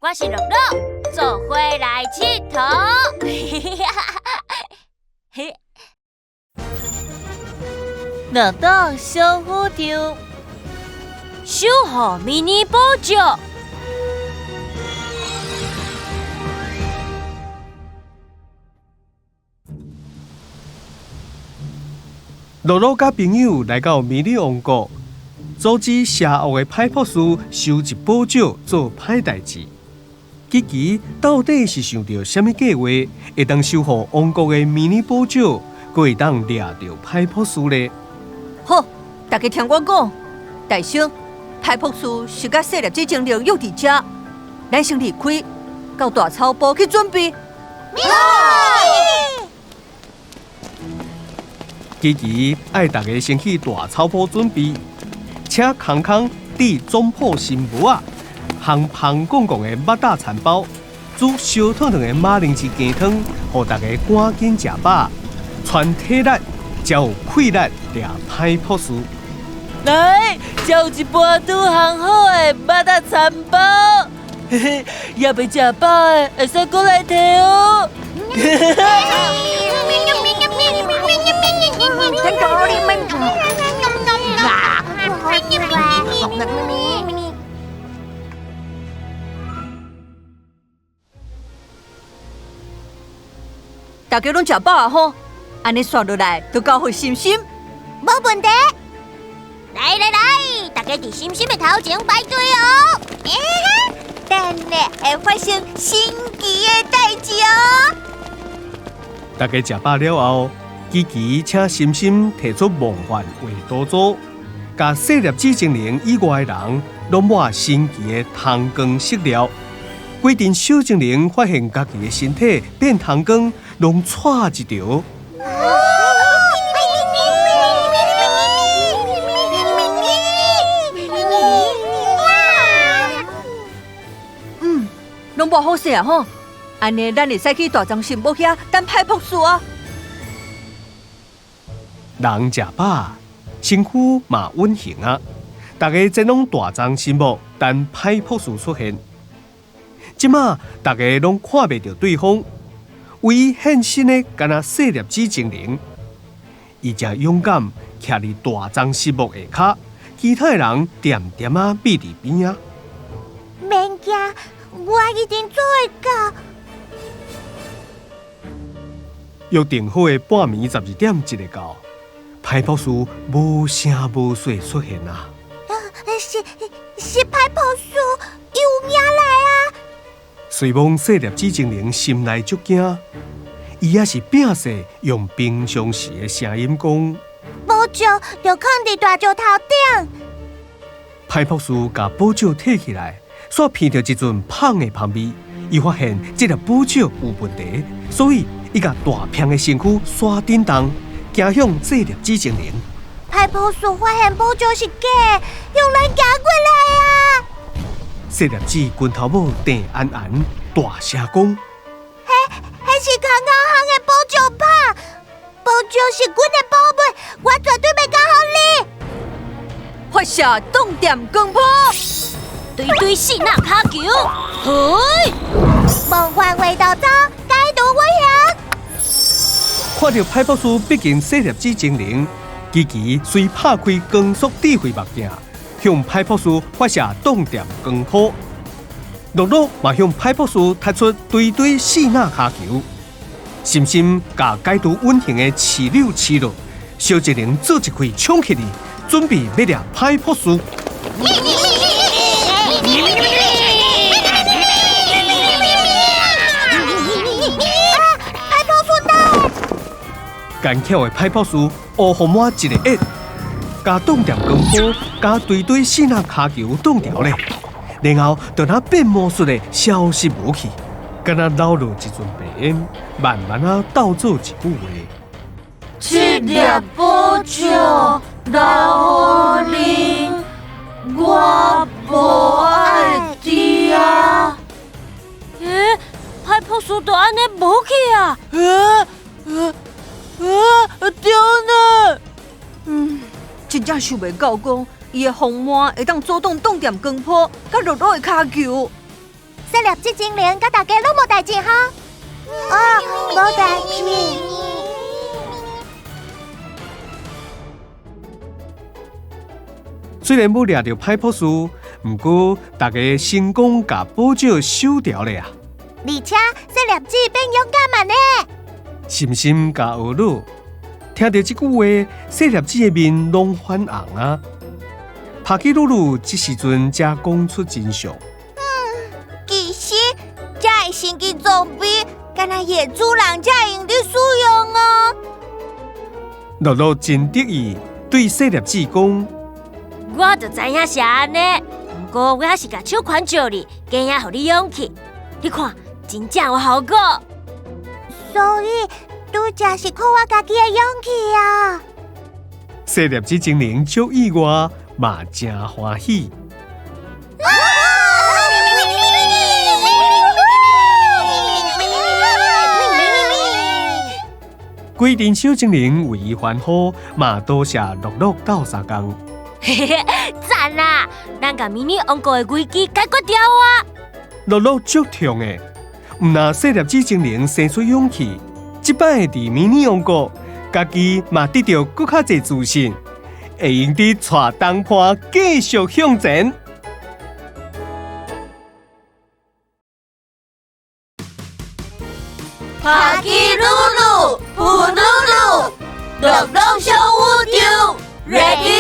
我是樂樂，做伙來𨑨迌。樂樂小宇宙，守護迷你寶石。樂樂佮朋友來到迷你王國，阻止邪惡的歹博士收集寶石做歹代誌。琪琪到底是想著啥物計畫，會當守護王國的迷你寶石，閣會當掠著歹博士咧？好，大家聽我講，大聲，歹博士是佮細粒子精靈約佇遮，咱先離開，到大草埔去準備。琪琪愛大家先去大草埔準備，請空空佇總鋪新帽仔，烘芳公公的肉燥田包，煮燒燙燙的馬鈴薯雞湯，予大家趕緊食飽，全體力才有氣力掠歹博士。來，這有一盤拄烘好的肉燥田包，嘿嘿，猶未食飽的，會使閣來提哦。大家攏食飽啊吼，按呢紲落來就交予心心，無問題。來來來，大家佇心心的頭前排隊哦。等下會發生神奇的代誌哦。大家食飽了後，琪琪請心心提出夢幻畫圖組，共細粒子精靈以外的人攏抹神奇的糖光色料。規陣小精靈發現家己的身體變糖光，攏掣一著。嗯，攏抹好勢啊吼！按呢，咱會使去大欉神木遐等歹博士啊。人食飽，身軀嘛穩行啊！大家前往大欉神木等歹博士出現。這馬大家攏看袂著對方，唯一現身的敢若細粒子精靈，伊誠勇敢徛佇大欉神木下跤，其他的人恬恬仔覕佇邊仔。免驚，我一定做會到。約定好的半暝12點一下到，歹博士無聲無息出現啊！是歹博士，伊有影來啊！雖罔細粒子精靈心內足驚，伊也是摒勢用平常時的聲音講：寶石就囥佇大石頭頂。歹博士共寶石提起來，煞鼻著一陣芳的芳味。伊發現這粒寶石有問題，所以伊共大片的身軀徙振動，驚向細粒子精靈。歹博士發現寶石是假的，向咱行過來啊！細粒子拳頭母鄭安安大聲講：彼是空空烘的寶石棒，寶石是阮的寶貝，我絕對袂交予你。發射擋電光波，對對四抐跤球，嘿！夢幻畫圖組解除隱形。看著歹博士逼近細粒子精靈，琪琪隨拍開光速智慧目鏡，向歹博士發射擋電光波。樂樂嘛向歹博士踢出堆堆四抐跤球，心心共解除隱形的刺柳刺落，小精靈做一氣衝起去，準備欲掠歹博士。歹博士到！奸巧的歹博士烏予滿一個一，共擋電光波，共堆堆四抐跤球擋著咧，然後就若變魔術的消失無去，敢若留落一陣白煙，慢慢仔鬥做一句話：這粒寶石留予恁，我無愛佇啊！欸，歹博士就按呢無去啊？對呢！真正想袂到講，伊的風魔會當阻擋擋電光波，佮樂樂的跤球。細粒子精靈佮大家攏無代誌哈？哦，無代誌。雖然無掠著歹博士，毋過大家成功共寶石收牢咧啊！而且細粒子變勇敢嘛呢？心心佮奧魯聽著這句話，細粒子的面攏泛紅啊！帕基魯魯這時陣才講出真相。其實這个神奇裝備，敢若伊的主人才會用得使用哦。樂樂真得意，對細粒子講：我就知影是按呢，毋過我還是共手牽借你，驚予你勇氣。你看，真正有效果。所以，拄才是靠我家己的勇氣啊！細粒子精靈足意外，嘛誠歡喜。規陣小精靈為伊歡呼，嘛多謝樂樂鬥相共。嘿嘿，讚啦！咱共迷你王國的危機解決掉啊！樂樂足痛的，毋但細粒子精靈生出勇氣，這擺佇迷你王國，家己嘛得著閣較濟自信，會用得帶同伴繼續向前。帕基魯魯、布魯魯、樂樂小宇宙，Ready！